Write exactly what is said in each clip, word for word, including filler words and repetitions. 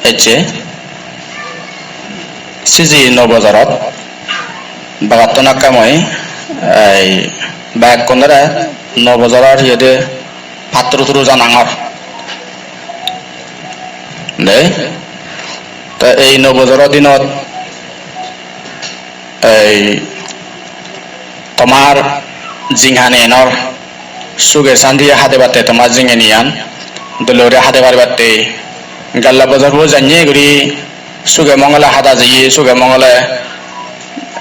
Ecche siji nuo bojorot bagattun akke mui ei bekkunore nuo bojoror iyede patturu turu janangor. Dei, te ei nuo bojoro dinot ei tomar jinghaniyanor suge santiye hadebatte, tomar jinghaniyan dole guri hade paribatte, gelle bojorbo janye guri suge mongole hada jeye, suge mongole,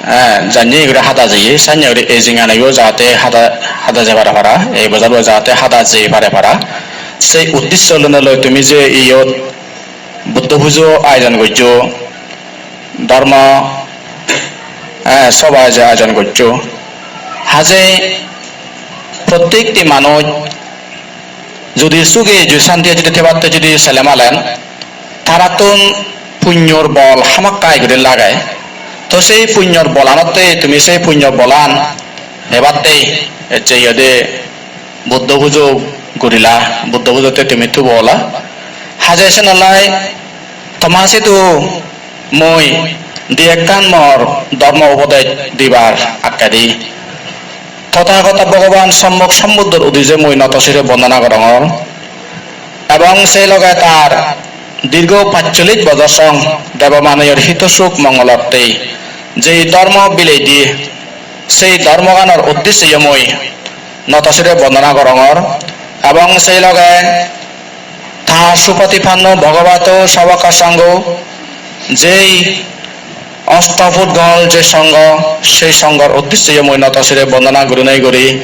eh, janye guri hada jeye, sanye guri ei jinghaniyo jate hada, hada jei pare para, ei bojorbo jate hada jei pare para, sei uddesho loi tumi je iyot Buddho pujo ayojon gojjo, dhormo, eh, soba je ayojon gojjo. Haje prottekti manuj judi suge, judi santiye judi thebatte judi sele malen, tarattun punyor bol hamakkai guri lage. To sei punyor bolanotte tumi sei punyor bolan hebatte ecche iyede Buddho pujo gurila, Buddho pujotte tumi tubo ola. Haje senolai toma sidu mui di ekkan mor dhormo upodej dibar akkedi Tothagoto Bhogoban Sommok Sombuddhor udije mui noto sire bondona gorongor. Ebong sei loge tar dirgho pachchollish bojor song debo manuyor hito suk mongolotte jei dhormo bilei diye, sei dhormoganor uddesseyo mui noto sire bondona gorongor. Ebong sei loge ta supatipanno bhagavato savaka sangho, jei osto pudgol je songho, sei songhor uddesseyo mui noto sire bondona gurinei guri,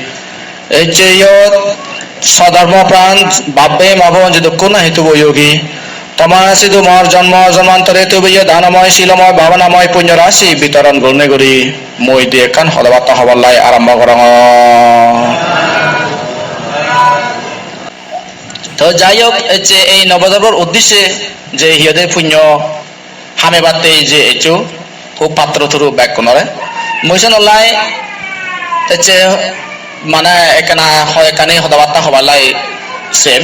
ecche iyot sodhormo pran bab bei ma bon jidukkun nahi tubo yogi, toma sidu mor jonmo jonmantore tubiye danomoy, silomoy, bhabanamoy punyo rasi bitoron gurinei guri mui di ekkan hoda batta hobar lai arombo gorongor. To jai hok, ecche ei nuo bojoror uddeshe je hi hoide punyo hamebatte je eccho, hub patturu turu bekkunore. Mui senolai ecche mane ekkana hoi ekkani hoda batta hobar lai sem.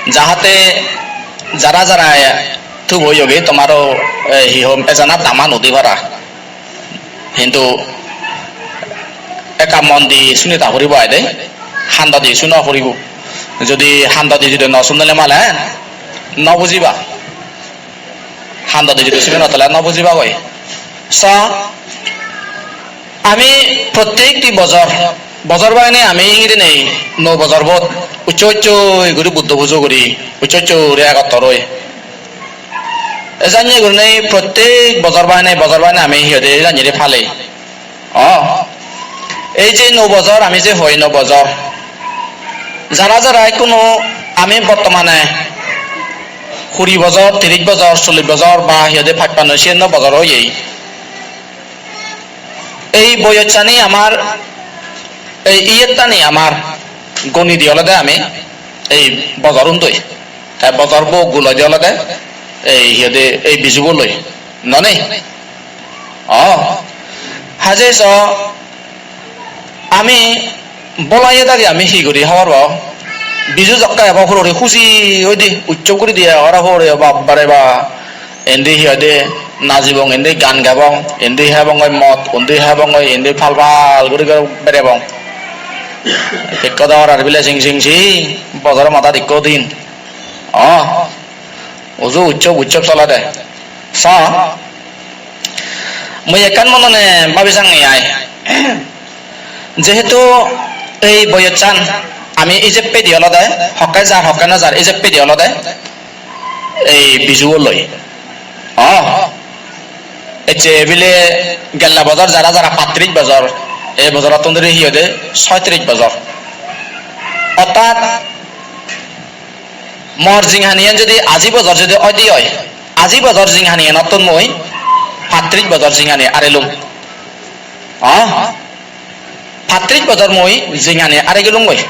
Jahate jara jara tubo yogi tomaro, eh, hi hom ejana daman udi para. Hintu ekka mon di suni ta puribo aide, handa di suna puribo. Jodi handa di jodi no sunile male no bujiba. Handa di jodi suni no tale no bujiba goi. So, ami prottekti bojor, bojor baine ami ingiri nei, nuo bojor bot uccho uccho guri Buddho pujo guri, uccho uccho guri egottor oi. Ejanye gurinei prottek bojor baine, bojor baine ami hi hoide ejanye re palei. O, ei je nuo bojor, ami je hoi nuo bojor, jara jara ekkunu ami bortomane kuri bojor, tiris bojor, chollish bojor ba hi hoide pachpanno, siyanno bojor oyei. Ei boyossani amar, ei iyettani amar goni di olode ami ei bojor undoi. Te bojor bo guloi di olode ei hi hoide ei biju bo loi. Nonei? O, haje so ami bolaye dagi ami hi guri hobor pang? Biju jokke ebo purori huji oide, ucchob guri diye ora purori, babbare ba. Indi hi hoide najibong, indi gaan gabong, indi hebongoi mot, undi hebongoi, indi pal pal guri guri berebong. Ekko dor ar bile sing sing sing, bojoro madat ekko din. O, uju ucchob ucchob solede. Sa, mui ekkan monone babi sange ai. Jehetu ei boyossan ami ijeb pedi olode, hokke jar hokke no jar ijeb pedi olode ei biju loi. O, ecche bile gelle bojor jara jara pattris bojor, ei bojorottun dhuri hi hoide soitris bojor. Orthat mor jinghaniyan jodi aji bojor jodi oide oi, aji bojor jinghaniyanottun mui pattris bojor jinghani arilung. O, pattris bojor mui jinghani ari gelunggoi.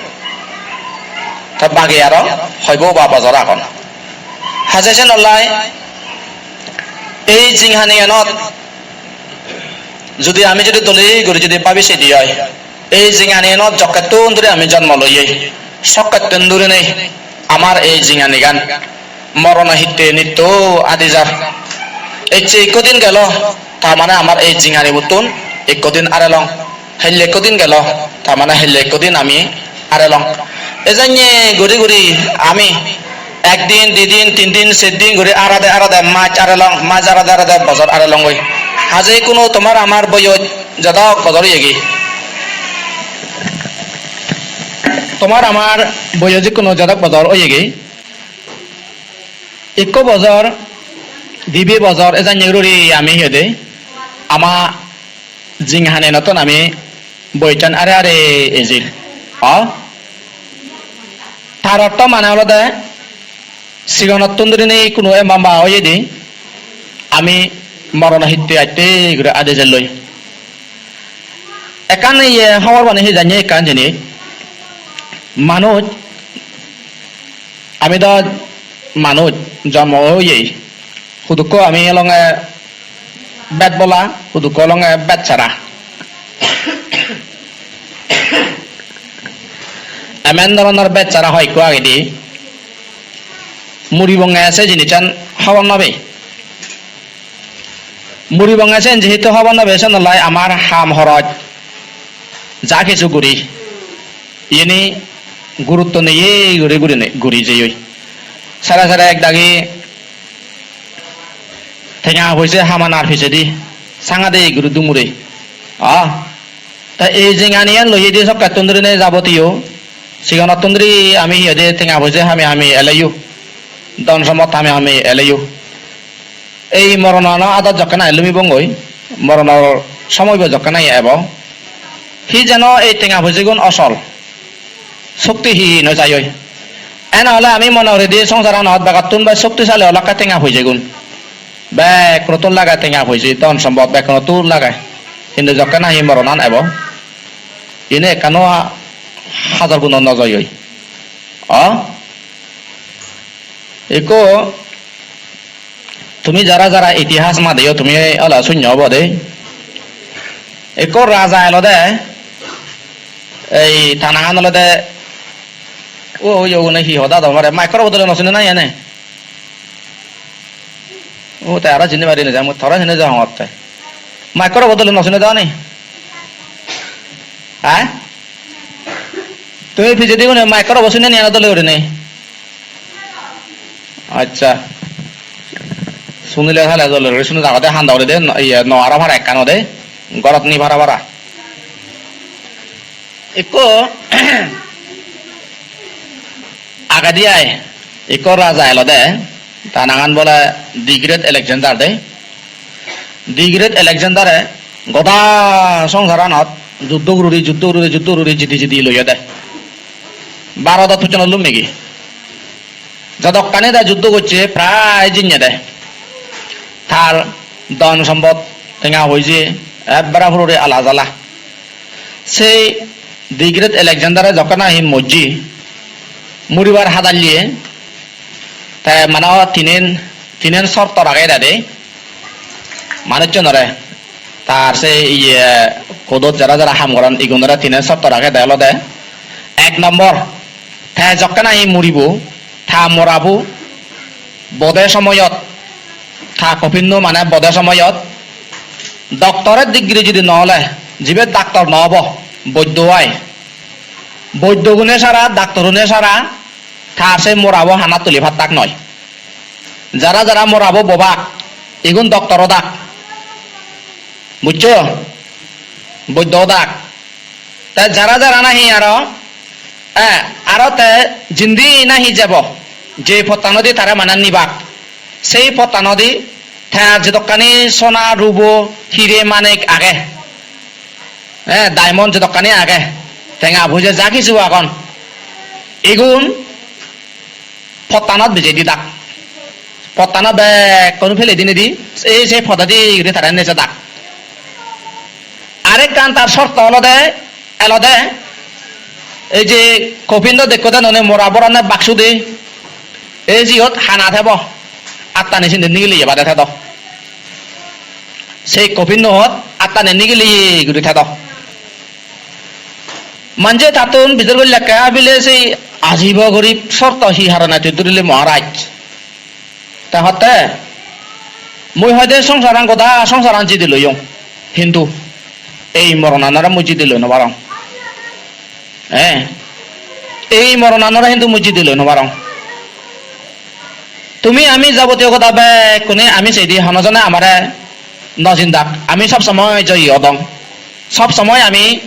Ta bagi aro hoibo ba bojor agon. Haje senolai ei jinghaniyanot jodi ami jodi dole guri jodi babi sedi oi, ei jinghaniyanot jokkettun dhuri ami jonmo loye, sokkettun dhurinei amar ei jinghanigan morono hitte nitto adi jar. Ecche ikko din gelo, ta mane amar ei jinghanibottun ikko din arelong. Helle ikko din gelo, ta mane helle ikko din ami arelong. Ejanye guri guri ami ekdin, didin, tindin, serdin guri arade arade maj arelong, maj arade arade bojor arelongoi. Haje ikkunu tomar amar boyoj jedok bojor oyegi. Tomar amar boyoj ikkunu jedok bojor oyegi. Ikko bojor, dibe bojor, ejanye guri ami hi hoide, ama jinghanianottun ami boitan are are ejir. O? Tar ortho mane olode sigonottun dhurinei ikkunu emba emba oyedi ami morono hitte atte guri adi jelloi. Ekkan iye hobor bani hi janye ekkan jinis. Manuj, ami do manuj, jonmo oyei. Hudukko ami olonge bet bola, hudukko olonge bet sara. Emen dhoronor bet sara hoyekko agede. Muribonge se jinissan hobor no pei. Muribonge sen jehetu hobor no pei, sen olai amar ham horoj ja kichu guri, iyeni gurutto neye guri, guri ne-, guri jeyoi. Sere sere ek dagi tenga poise hamanar pijedi sangade guri dumure. Ah, ta ei jinghaniyan loyedi sokkettun dhuri ne jabotiyo, sigonottun dhuri ami hi hoide tenga poise hami hami eleyo, dhon sompot hami hami eleyo. Ei moronano adot jokken ami lumibongoi, moronor somoibo jokken ami ebo, hi jeno ei tenga poisegun osol, sokti hi hi no jai oi. Ene ole ami mone goridi songsaranot begottun bej soktisali olakke tenga poisegun. Bekkunottun lage tenga poise, dhon sompot bekkunottun lage. Hintu jokken nahi moronan ebo, ine ekkano hajar gunot no jai oi. O? Ekko tumi jara jara itihas madeyo tumi ole sunyo obo de. Ekko raja elode, ei ta nangan olode, o, o, iyogune hi hoda do mare, micro bodole no sine nahi ene? O, te aro sini pari no jang, tore sini jang hongotte. Micro bodole no sine do ni? Ha? Tumi pijedi gune micro bo sine ni ano dole gurinei? Accha. Sunile sale dole guri suni jagode handa guri de, no, iye, no aro para ekkan ode, gorot ni para para. Ikko agedi ai, ikko raja elode, ta nangan bole The Great Alexander de. The Great Alexander-e goda songsaranot juddo gururi, juddo gururi, juddo gururi, jidi jidi loyede. Bharodot pucchono lummegi. Jodokkani te juddo gocche prai jinnede. Tar dhon sompot, tenga poije, ekkere purore ala jala. Sei The Great Alexander-e jokken nahi mojje, muribar hadalle, te mane tinen, tinen sorto ragede de manuchchunore. Tar se iye court-ot jara jara ham goron igunore tinen sorto ragede olode, ek nombor, te jokken nahi muribo, ta morabo bode somoyot, ta coffin-no mane bode somoyot doctor-or degree judi no ole, jibe doctor no obo, boiddo ai. Boiddogune sara, doctor-une sara, tar se morabo hanat tuli pattak noi. Jara jara morabo bobak, igun doctor odak. Bujcho? Boiddo odak. Te jara jara nahi aro, eh, aro te jindi nahi jebo, je pottanodi tare mane nibak, sei pottanodi te jedokkani sona, rubo, hire, manik age, eh, diamond jedokkani age, tenga poije ja kichu agon, igun pottanot bijei didak. Pottanot bekkun pelei dinei di, ei se podedi guri tara nejedak. Arekkan tar sorto olode, elode, ei je coffin-no dekko de noney, mora borane baksu de, ei jiyot hana thebo, attani sindi nigiliye bade thedo. Sei coffin-not attani nigiliye guri thedo. Manje tattun bijor golle ekka bile sei ajibo gorib sorto hi harone tui dhurile Maharaj? Te hotte, mui hoide songsaran, goda songsaran jidi loyong, hintu ei moronanore mui jidi loi no parong. Eh, ei moronanore hintu mui jidi loi no parong. Tumi ami jabotiyo goda bekkune ami seidi hono jone amare no jindak. Ami sob somoi joyi odong. Sob somoi ami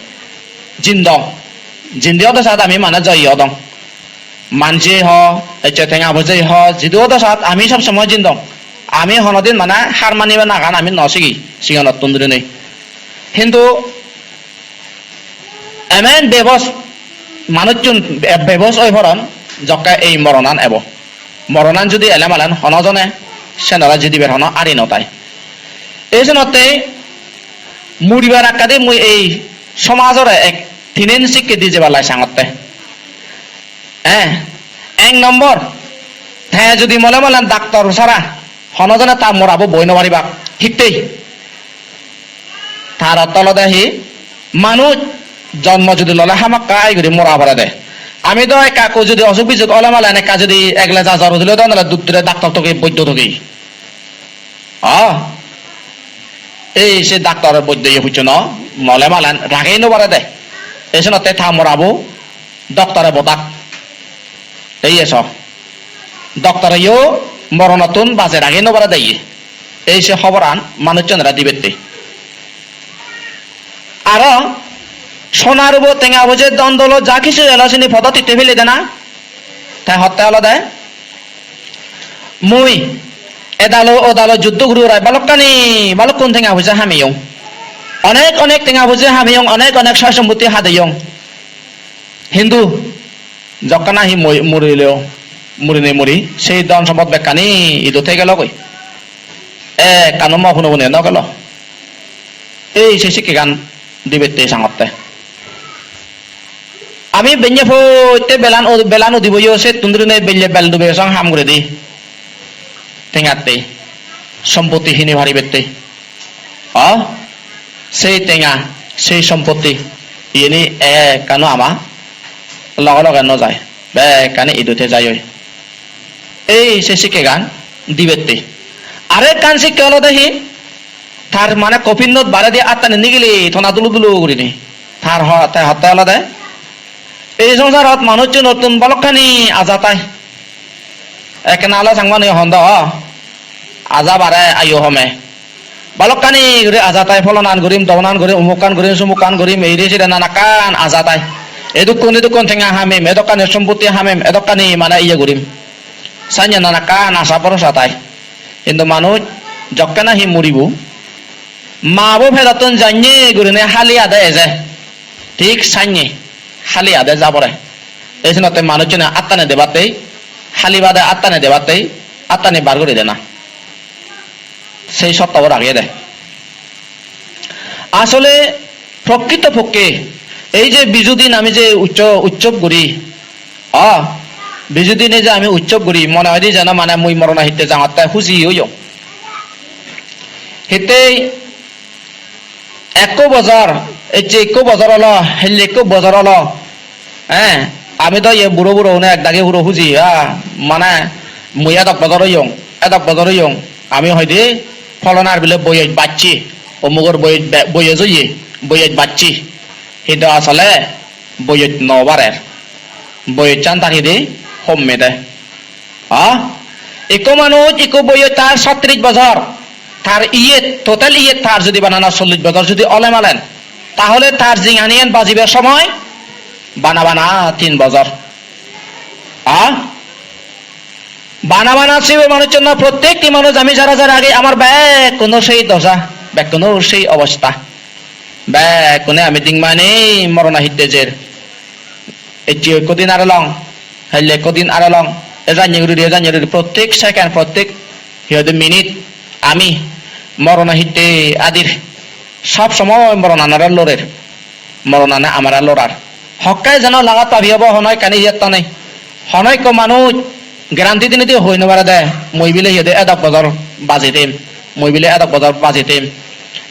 jindong. Jindi odo sat ami mane joyi odong. Manje ho, ecche tenga poje ho, jidu odo sat ami sob somoi jindong. Ami honodin mane har maniba nagan ami no sigi, sigonottun durinei. Hintu emen bebos, manuchun be-, bebos oi poron, jokke ei moronan ebo. Moronan judi ele malen hono jone senore jidibar hono ari no tai. Ei senotte muribar akkadi mui ei somajore ek tinen sikke di jebar lai sangotte. Eh, ek nombor, te judi mole malen daktor sara hono jone ta morabo boi no paribak. Hittei? Tar ortho olode hi? Manuj jonmo judi lole hamakkai guri mora porede. Ami do ekka ekku judi osuk bisuk ole malen ekka judi ek leja jor udile do nole dut dure daktor toge, boiddo toge. Ah, ei se daktor boiddo ye puccho no, mole malen ragei no parede. Ei senotte ta morabo doktore bodak. Ei eso. Doktoreyo moronottun baje ragei no parede ye. Ei se hoboran manuchchunore dibette. Aro sona rubo tenga poje dhon doulot ja kichu elo sini podot hitte pele dena. Te hotte olode mui edalo odalo juddo guri urai balokkani, balukkun tenga poje hameyong. Onek onek tenga poje hameyong, onek onek soy sompotti hadeyong. Hintu jokkana hi moi-, murileo, murinei muri, sei dhon sompot bekkani idu thei gelogoi. Ekkano mo puno pune no gelo. Ei se sikkegan dibette sangotte. Ami benne potte belan o-, belan udiboyo settun durinei belle bel dube song ham guridi. Tengatte. Sompotti hini paribette. O, sei tenga, sei sompotti, iyeni ekkano ama loge loge no jai, bekkani idu thei jai oi. Ei se sikkegan dibette. Aro ekkan sikke olode hi, tar mane coffin-ot baredi attani nigili tona dulu dulu gurinei. Tar ho-, te hotte olode, ei songsarot manuchchunottun balokkani aja tai. Ekkena ole Changmani hon do, aja bare ayo home. Balokkani guri aja tai, pholonan gurim, dogonan gurim, umukkan gurim, sumukkan gurim, eire sire nanakkan aja tai. Edukkun edukkun tenga hamim, edokkani sompotti hamim, edokkani mane iye gurim. Sanye nanakkan asa borosa tai. Hintu manuj jokke nahi muribo, mabo pedottun janye gurinei hali ade eje. Thik sanye hali ade jabore. Ei senotte manuchchune attani debattei, hali bade attani debattei, attani bar guri dena. Sei sottobo rageye de. Asole prokrito pokke ei je Biju din ami je uccho-, utsob guri, o, Biju dine je ami utsob guri, mone hoide jeno mane mui morona hitte jangotte huji oyong. Hittei ekko bojor, ecche ekko bojor olo, helle ekko bojor olo. Eh, ami do ye buro buro une ek dagi puro huji, ah, mane mui edok bojor oyong, edok bojor oyong. Ami hoide pholonar bile boyej bacche, omugor boyej be-, boyej oye, boyej bacche. Hintu asole boyej no barer. Boyejchan tar hide homme de. Ha? Ikko manuj, ikko boyot tar sottrish bojor, tar iyet, total iyet tar judi banana chollish bojor judi ole malen, tahole tar jinghaniyan bajibar somoy bana bana tin bojor. Ha? Bana bana sibe manuchchun na, prottekti manuj ami jara jara agi amar bekkuno sei dosa, bekkuno sei obosta. Bekkune ami ding mani morona hitte jer. Ecche ekko din arelong, helle ekko din arelong. Ejanye guri, ejanye guri, prottek second, prottek hi hoide minute ami morona hitte adir. Sob somoy moronanore lorer. Moronane amare lorar. Hokke jeno lagat pabi obo, hono ekkani iyot to nei. Hono ekko manuj guarantee dinei di hoi no pare de, mui bile hi hoide edok bojor baji them, mui bile edok bojor baji them,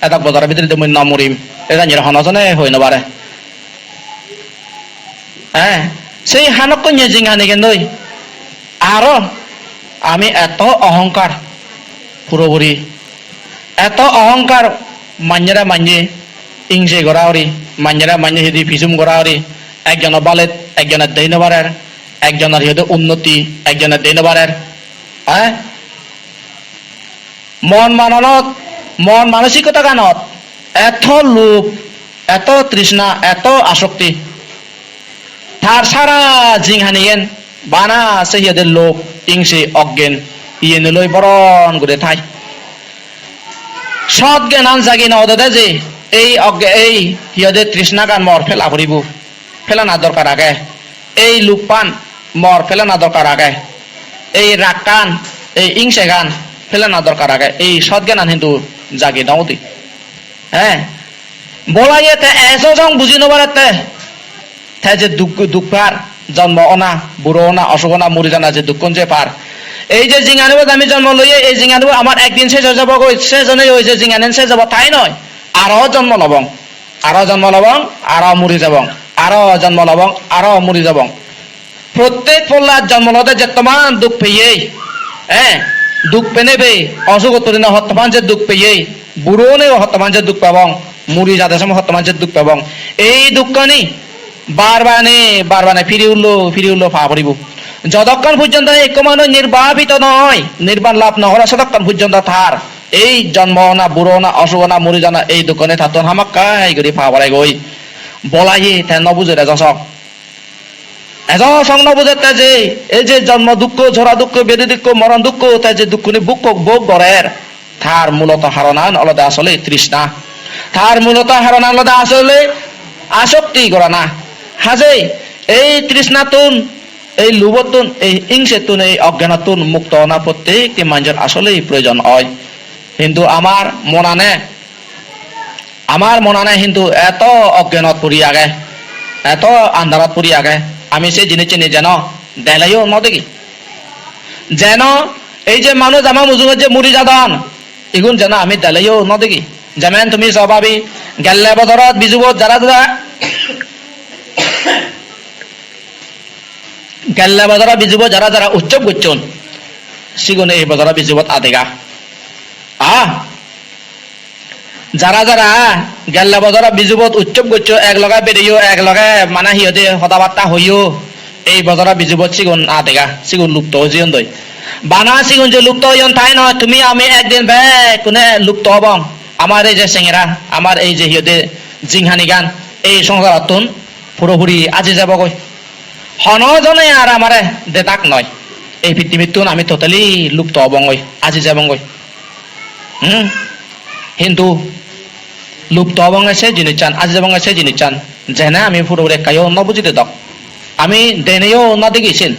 edok bojoro bidire de mui no murim. Ejanye hono jone hoi no pare. Eh, sei hanokkon ye jinghani gendoi. Aro Ami eto ohongkar, puropuri eto ohongkar, manjere manje ingse gora uri, manjere manje hidi pisum gora uri, ekjono balet ekjone dei no parer, ekjonor hiyede unnoti ekjone dei no parer. Eh? Mon mananot, mon manosikotaganot eto lub, eto trishna, eto asokti. Tar sara jinghaniyen bana se hiyede lub, ingse, oggen, iyeniloi boron guri thai. Sot gyanan jagi no odede je ei ogge-, ei hiyede trishnagan mor phela puribo, phelana dorkar age. Ei lubpan mor phelana dorkar age. Ei rakkan, ei ingsegan phelana dorkar age. Ei sot gyanan hintu jagi no udi. He? Bolaye te ejo jong buji no parette. Te je duk, duk par, jonmo ona, buro ona, osuk ona, muri jana je dukkun je par. Ei je jinghanibo ami jonmo loye, ei jinghanibo amar ekdin sej oi jabogoi, sej onei oi je jinghanin sej obo tai noi. Aro jonmo lobong, aro jonmo lobong, aro muri jabong, aro jonmo lobong, aro muri jabong. Prottek pollat jonmo lode jettoman duk peye, eh, duk penebe, osugot purine hottoman je duk peye, buro onei hottoman je duk pebong, muri jade somoy hottoman je duk pebong. Ei dukkani bar bane, bar bane phiri ullo, phiri ullo pa poribo. Jodokkon pojjonto ekko manuj nirbapito noi, nirban lab no gore, sodokkon pojjonto tar ei jonmo ona, buro ona, osuk ona, muri jana, ei dukkani tattun hamakkai guri pa poregoi. Bolaye te no bujer ejo sok. Ejo song no bujette je ei je jonmo dukko, jora dukko, bedi dukko, moron dukko, te je dukkuni bukko bhog gorer, tar muloto haronan olode asole trishna. Tar muloto haronan olode asole asokti gorana. Hajei ei trishnattun, ei lubottun, ei ingsettun, ei oggenottun mukto ona prottekti manjor asole proyojon oi. Hintu amar monane Amar monane hintu eto oggenot puri age, eto andarot puri age, ami se jinisseni jeno deleyo no degi. Jeno ei je manuj ama mujungot je muri jadon, igun jeno ami deleyo no degi. Jemen tumi so babi, gelle bojorot bijubot jara jara, gelle bojorot bijubot jara jara utsob gocchon, sigun ei bojorot bijubot adega. Ah, jara jara gelle bojoro bijubot utsob goccho, ek loge bereyo, ek loge mane hi hoide hoda batta hoyo, ei bojoro bijubot sigun adega, sigun lupto oi jeyondoi. Bana sigun je lupto oyon tai noi, tumi ami ekdin bekkune lupto obong. Amar ei je sengera, amar ei je hi hoide jinghanigan, ei songsarottun puropuri aji jebogoi. Hono jone ar amare dedak noi. Ei pittibittun ami totally lupto obongoi, aji jebongoi. Hmm? Hintu lupto obonge se jinissan, aji jebonge se jinissan, jene ami puropuri ekkayo no buji dedok. Ami deneyo no degi sen.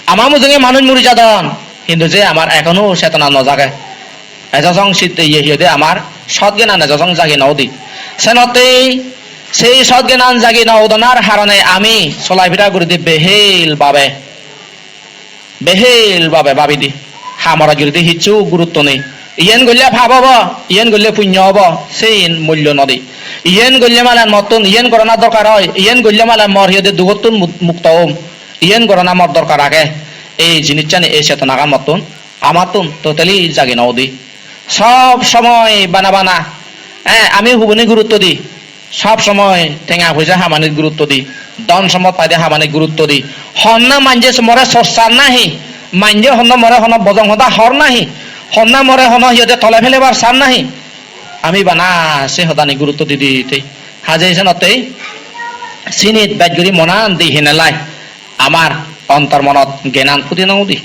Ama mujunge manuj muri jadon, hintu je amar ekono chetona no jage. Ejo song sit-, iye, hi hoide, amar sot gyanan ejo song jagi no udi. Senottei sei sot gyanan jagi no udonar harone ami solai pira guride behel babe, behel babe babidi. Ham oroj guride hissu gurutto nei. Iyen golle pap obo, iyen golle punyo obo, siyen mullo no di. Iyen golle malen mottun iyen gorana dorkar oi, iyen golle malen mor hi hoide dugottun mu-, mukto om. Iyen gorana mor dorkar age. Ei jinissani, ei chetonagan mottun amattun totally jagi no udi. Sob somoy bana bana, eh, ami huboni gurutto di, sob somoy tenga poisa hamanit gurutto di, dhon sompot paide hamanit gurutto di. Honna manje more sorsar nahi, manje honna more hono bojong hoda hor nahi, honna more hono hi hoide tole pelebar sar nahi. Ami bana se hodani gurutto di di te. Haje senotte sinit bej guri monan di hinelai amar ontor monot gyanan pudi no udi.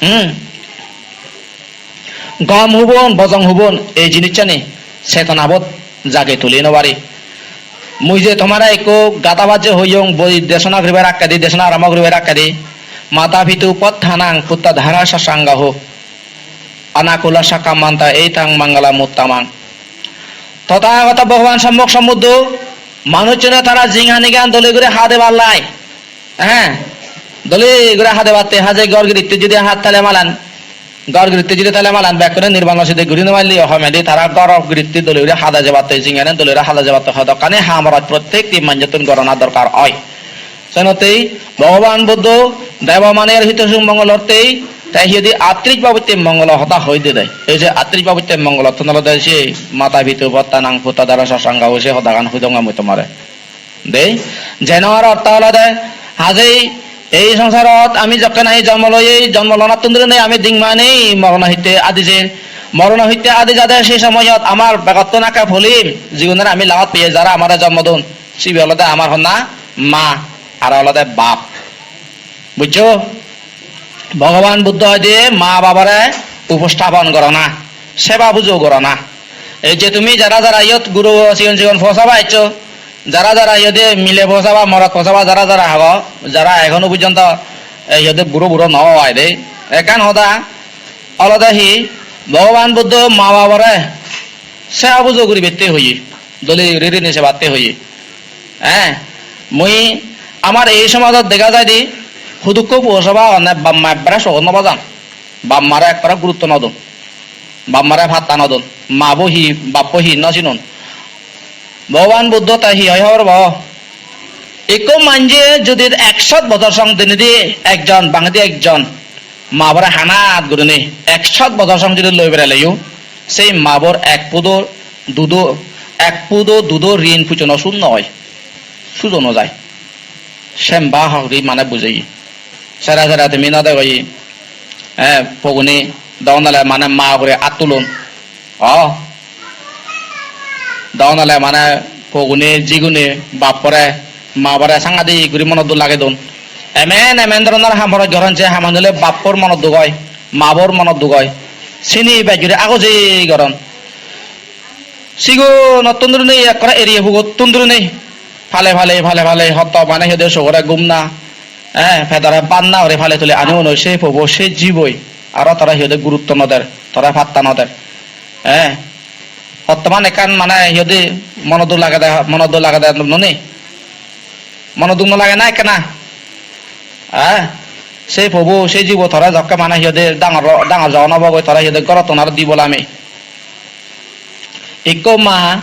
Hmm. Gom hubon, bojong hubon, ei jinissani chetonabot jage tuli no pari. Mui je tomare ekko gada bajje hoyong, boi desona guribar akkedi, desona arambo guribar akkedi, "Mata pitu pothanang putta dhara sasangaho, anakula sakamanta etang mangalam uttamang." Tothagoto Bhogoban Sommok Sombuddho manuchchune tara jinghanigan dole guri hadebar lai. He, dole guri hadebatte haje ghor giritti judi hat tale malan, ghor giritti judi tale malan bekkune nirban oside guri no palle, homedi tara ghor giritti dole guri hada jebatte, jinghani dole guri hada jebatte hodokkani ham oroj prottekti manjottun gorana dorkar oi. Senottei Bhogoban Buddho debo manir hito suk mongol ortei Te hi hoide attrish babotte mongolo hoda hoi de de. Ei je attrish babotte mongolottun olode se mata pitu pattanang puttadarassa saṅgaho se hodagan hoi dong mui tomare. De, jenor ortho olode, hajei ei songsarot ami jokke nahi jonmo loyei, jonmo lonattun dhurinei ami dingmani morono hitte adi jer. Morono hitte adi jade se somoyot amar begottun ekke poilim, jigunore ami lagot peye, jara amare jonmo don, sibe olode amar honna ma, aro olode bap. Bujjo? Bhogoban Buddho hoide ma babare upostapon gorana, seba pujo gorana. Ei je tumi jara jara iyot guro sigon sigon posaba eccho, jara jara iyot mile posaba, morot posaba, jara jara hago, jara ekhono porjonto ei iyot buro buro no oi de. Ekkan hoda olode hi, Bhogoban Buddho ma babare seba pujo guribatte hoye, dole guri rini sebatte hoye. Eh, mui amar ei somajot dega jai de, hudukko puo soba agonne bap ma ekkere sogot no bajan. Bap mare ekkere gurutto no don. Bap mare patta no don. Ma bo hi, bap bo hi no sinon. Bhogoban Buddho te hi hoi hobor bo? Ikko manje judi ekshot bojor song dinedi ekjon, bangedi ekjon, ma bore hanat gurinei ekshot bojor song judi loi bereleyo, sei ma bor ek pudo dudo, ek pudo dudo rin pujono sud no oi, sujo no jai. Semba hogri mane bujeye. Sere sere tumi no degoi, eh, poguni dogonale mane ma ugure at tulon. O. Dogonale mane pogune, jigune, bappore, mabore sangadik guri monot duk lage don. Emen emen dhoronor ham horoj goron, je haman ole bappor monot duk oi, mabor monot duk oi. Sini bej guri agojei goron. Sigonottun dhurinei ekkore eriye pugottun dhurinei pale pale, pale pale hotto mane hi hoide sogore gum na, eh, pedore bhat na guri pale tuli ani unoi se pobo se jiboi. Aro tore hi hoide gurutto no der, tore patta no der. Eh, hottoman ekkan mane hi hoide mono duk lagede, mono duk lagede noni? Mono duk no lage na ekkena? Eh, se pobo se jibo tore jokke mane hi hoide dangor, dangor jogon obo goi tore hi hoide gorottun aro dibo lami. Ikko ma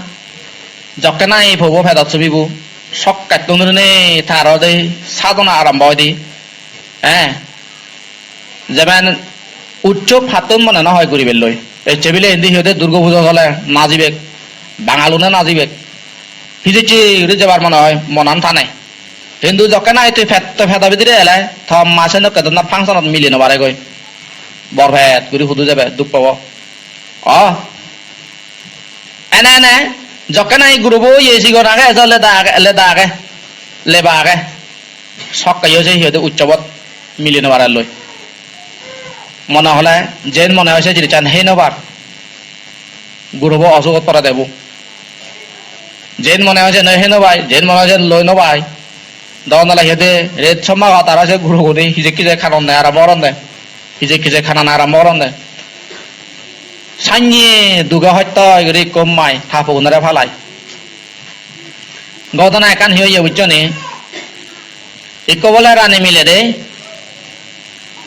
jokke nahi pobo pedot sumibo, sokkettun dhurinei tar ode sadhona arombo oide. Eh, jemon utsob pattun mone no hoi guribelloi. Ecche bile indi hi hoide Durgo Pujo sole, najibek, Bangalune najibek. Pijecche guri jebar mone hoi, monan tane. Hintu jokke nahi tui pet-, pedo bidire ele, to ma senokke dhoronor function-ot mili no paregoi. Bor pet guri hudu jebe, duk pabo. O. Ene ene, jokke nahi gurobo ye sigon age, ejo leda age, leda age, leba age. Sokkeyo se hi hoide utsobot mili no parelloi. Mone hole, jen mone hoi se jinisan hei no par. Gurobo osugot pore debo. Jen mone hoi sen hei no pai, jen mone hoi sen loi no pai. Dogonale hi hoide ret sommagot aro se gurogune hijek hijek hanonne arombo goronne. Hijek hijek hanan arombo goronne. Sanye duge hosto guri ikko mai ta pogunore palai. Godona ekkan hi oye bujjo ni? Ikko bole rani mile de.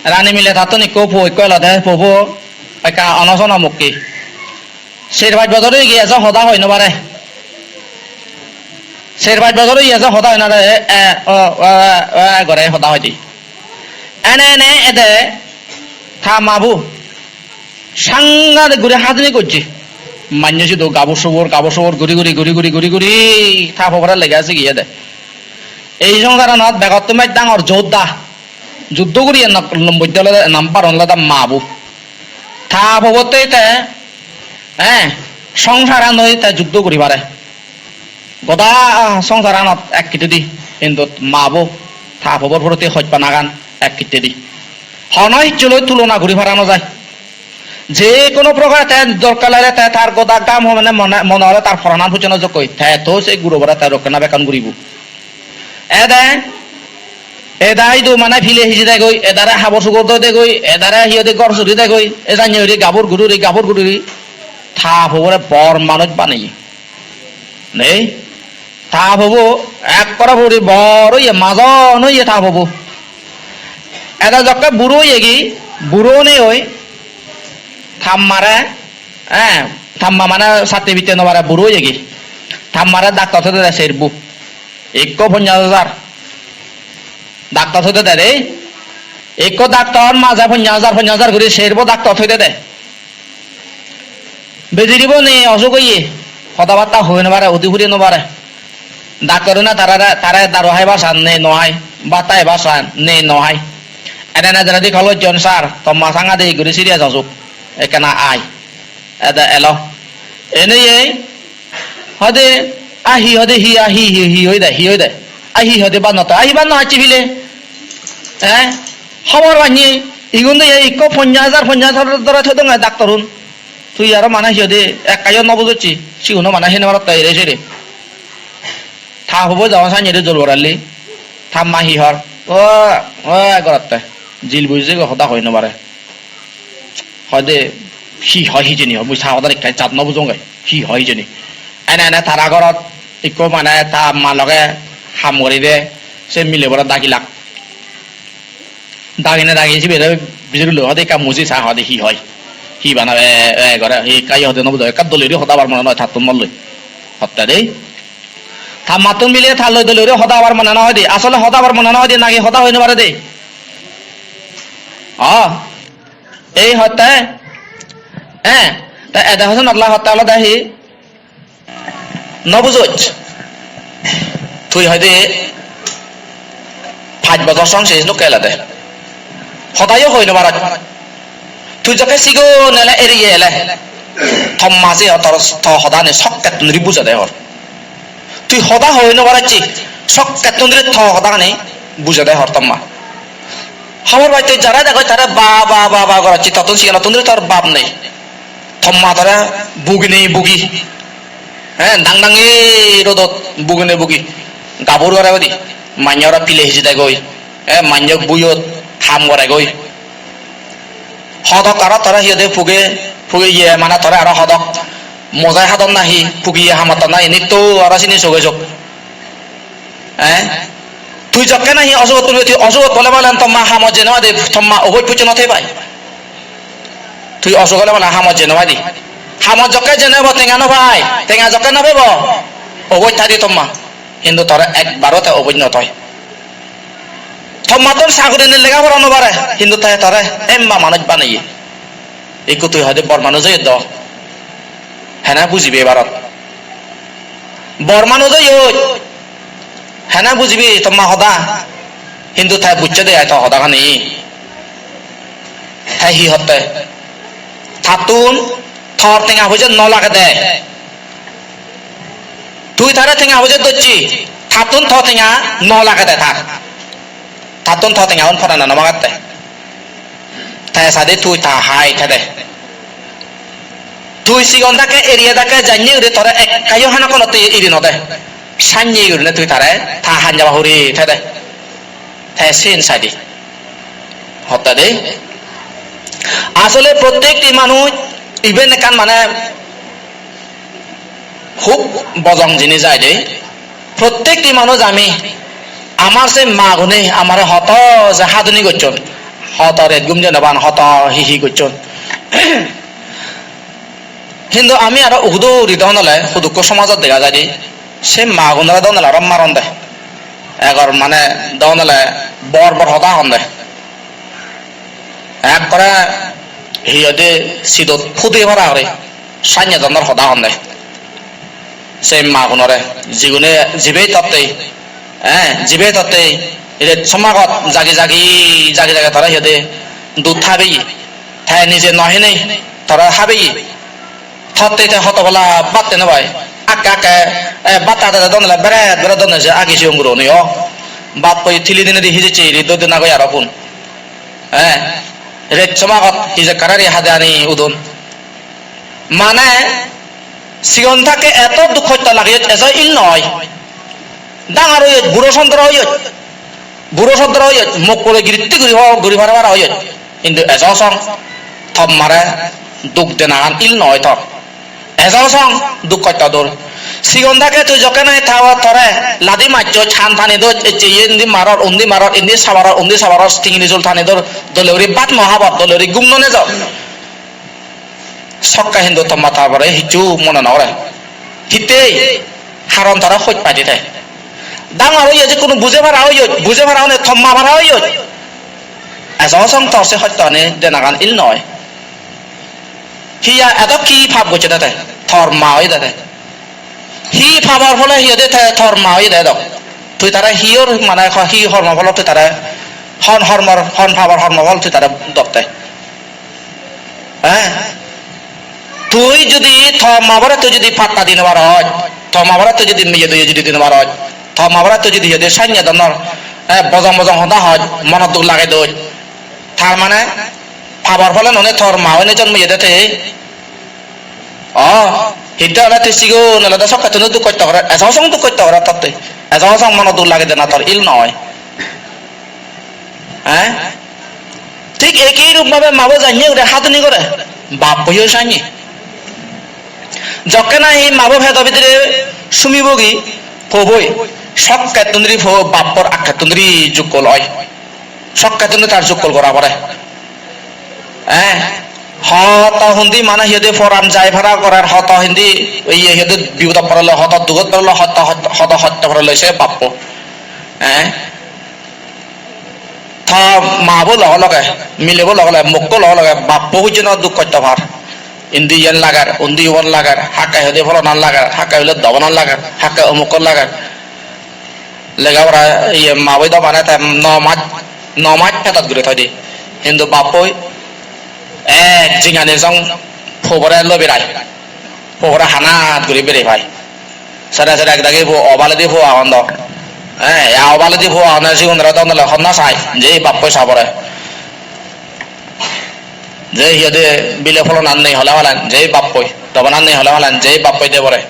Rani mile tattun ikko po ikko elode, pobo ekka onosono mukki. Ser pach bojor oye ejo hoda hoi no pare. Ser pach bojor oye ejo hoda hoi no pare, e, e, o, o, e, e, gore hoda hoi di. Ene ene ede ta mabu sangadik guri hadini gojje. Manye sidu gabur subur, gabur subur guri guri, guri guri, guri guri ta pobore lega sigeye de. Ei songsaranot begottun bej dangor jodda. Juddo guriye nok-, lomboj de olode, number one olode mabu. Ta pobotte te, eh, songsaranoi te juddo guri pare. Goda songsaranot ek hittedi, hintu mabu ta pobor proti hojpanagan ek hittedi. Hono hissu loi tulona guri para no jai. Je hono prokare te dorkar lagile te tar goda gam hobene mone, mone hole tar poranan pujje no jokkoi. Te to se gurobore te rokkena bekkan guribo. Ede, eda idu mane pile hiji degoi, edare habor sugor doi degoi, edare hi hoide ghor suri degoi, e janye guri gabur guri, gabur guri, ta pobore bor manuj baneye. Nei? Ta pobo ekkore puri bor oye, majon oye ta pobo. Eda jokke buro oyegi, buro onei oi, ta mare, eh, ta ma mane satti bitte no pare buro oyegi. Ta mare daktor thoi dede serbo. Ekko ponjash hajar. Daktor thoi dede de. Ekko daktor maje ponjash hajar, ponjash hajar guri serbo daktor thoi dede. Bejiribo ne osuk oye, hoda batta hoi no pare, udi puri no pare. Daktor une tarare, tare daru haibar san ne no hai, batta haibar san ne no hai. Ene ene jeredi call gojjon, "Sir, tomma sangadi guri serious osuk. Ekkena ai." Ede elo. Ene ye, hode, a hi hode, hi, a hi, hi, hi hoide, hi hoide. A hi hode banno to, a hi banno acchi pile. Eh? Hobor panye, igun do ye ikko ponjash hajar, ponjash hajar dore thodonge daktorun. Tui aro mane hi hoide, ekkayo no bujocchi, siguno mane hene marotte ere sere. Ta hubo jabon sanye de jol borelli. Ta ma hi hor? O, o, gorotte. Jil bujje go hoda hoi no pare. Hoide, hi hoi hijeni, mui ta hodan ekka jat no bujong gai. Hi hoi hijeni. Ene ene tara gorot ikko mane ta ma loge ham gori de, se mile bore dagilak. Dagine dagi sibe re bijirillo, hoide ekka muji sa, hoide hi hoi. Hi bana e, e gore, hi ekka hi hoide no bujo, ekka dole guri hoda bar mone noi tattun molloi. Hotte dei. Ta mattun mile ta loi dole guri hoda bar mone noi de. Asole hoda bar mone noi de, naki hoda hoi no pare de. O. Ei hotte, eh, ta ede hoson atla hotte olode hi? No bujoj. Tui hoide pach bojor song ses nukke elede. Hodayo hoi no paroj. Tui jokke sigon ele eriye ele. Tomma se tor to hodani sokkettun ri bujade hor. Tui hoda hoi no paracchi, sokkettun dhuri to hodani bujede hor tomma. Hobor paite jara degoi tare ba, ba, ba, ba goracchi, tottun sigonottun dhuri tor bab nei. Tomma tore buginei bugi. He, dang dangi rodot buginei bugi. Gabur gore udi. Manye ora pile hiji degoi. He, manye buyot ham goregoi. Hodok aro tore hi hoide puge, puge iye mane tore aro hodok mojai hadon nahi, pugiye hamatton nahi, nitto aro sini soge sok. Eh? Tui jokke nahi osugot puribe, tui osugot bole bole tomma hamot jeno adi, tomma oboj puccho no thei pai. Tui osug ole bole hamot jeno adi. Hamot jokke jeno ebo tenga no pai, tenga jokke no pebo, oboj thai di tomma. Hintu tore ekbaro te oboj no thoi. Tommattun saguri ne lega pora no pare, hintu te tore emba manuj baneye. Ikku tui hoide bor manuj oye do. Hene bujibe ebarot. Bor manuj oye. Hene bujibe tomma hoda. Hintu te bujje de ai to hodagani. Te hi hotte? Tattun tor tenga poije no lagede. Tui tare tenga poije docchi, tattun to tenga no lagede tar. Tattun to tenga un porana no magatte. Te sadi tui ta hai thede. Tui sigon dakke eriye dakke janye guri tore ekkayo hana konotte iri no de. Sanye gurine tui tare ta hanjaba huri thede. Te sen sadi. Hotte de. Asole prottekti manuj iben ekkan mane hub bojong jinis ai de. Prottekti manuj ami, amar se magune amare hoto je haduni gocchon, hoto ret gum jenoban, hoto hi hi gocchon. Hintu ami aro ugudo uri don ole hudukko somajot dega jai de, se magunore don ole aro maron de. Egor mane don ole bor bor hoda hon de. Ekkore hi hoide sidot phude para guri sanye donor hoda honde. Se magunore jigune jibe totte, eh, jibe totte ret somagot jagi jagi, jagi jagi tara hi hoide dud habeye. Te nije no hinei tara habeye. Totte te hoto bola batte no pai. Akke akke, eh, batta dede don ole beret beret don je agi sigon guro ni o. Bat poi tili dinedi hijecche iri doi dena goi aro pun. Eh, ret somagot hijekkarari hade ani udon. Mane, sigon thakke eto duk hosto lageyot ejo il noi. Dangor oyot, buro sondro oyot. Buro sondro oyot, mok pore giritti guri ho, guri para para oyot. Hintu ejo song, tom mare, duk denagan il noi tor. Ejo song duk hosto dur. Sigon thakke tui jokke nahi thawa tore ladi majjoj, han tani doj, ecche ye indi maror, undi maror, indi sabaror, undi sabaror, tingini sul tani dor, dole guri bhat no habor, dole guri gum no nejor. Sokke hintu tomma tar pore hissu mone no gore. Hittei? Haron tara hoj pai de te. Dangor oye je hono buje para oye, buje para one tomma para oye. Ejo song tor se hosto ani denagan il noi. Hiya edok hi pap gocche de te? Tor ma oye de te. Hi papor phole hi hoide te tor ma oye de edok? Tui tare hiyor mane ho-, hi hormo pholo tui tare hon hormor, hon papor hormo phol tui tare dotte? Eh? Tui judi to ma bore tui judi patta di no paroj, to ma bore tui judi meye doye judi di no paroj, to ma bore tui judi hi hoide sanye donor, eh, bojong bojong hoda hoj, monot duk lage doj, tar mane papor phole none tor ma oine jonmo iye de te. O, hitte ole tui sigon olode sokkettun duk gotte pare, ejo song duk gotte pare totte. Ejo song monot duk lage de na tor il noi. Eh? Thik ekei rup bhabe mabo janye guri haduni gore, bappoyo sanye. Jokke nahi mabo pedo bidire sumibogi, poboi, sokkettun duri po, bappor akkettun duri jukkol oi. Sokkettun duri tar jukkol gora pore. Eh? Hoto hundi mane hi hoide poran jai para gorer, hoto hindi iye hi hoide bipodot porele, hoto dugot porele, hoto, hoto, hoto hosto porele se bappo. Eh? Ta mabo loge loge, milebo loge loge, mokko loge loge, bappo hujjeno duk hosto par. Indi iyen lager, undi ubon lager, hakke hoide polonan lager, hakke hoide dobonan lager, hakke omukkon lager. Lega pora iye maboi do mane te no maj, no maj pedot guri thoi di. Hintu bappoi ek jingani song pobore loi berai. Pobore hanat guri berei pai. Sere sere ek dagi po obaledi po agon do. Eh, ya obaledi po agon, sigun ore do nole honna sai, je bappoi sabore. Je hi hoide bile polonan nei hole palen, je bappoi, dobonan nei hole palen, je bappoi debore.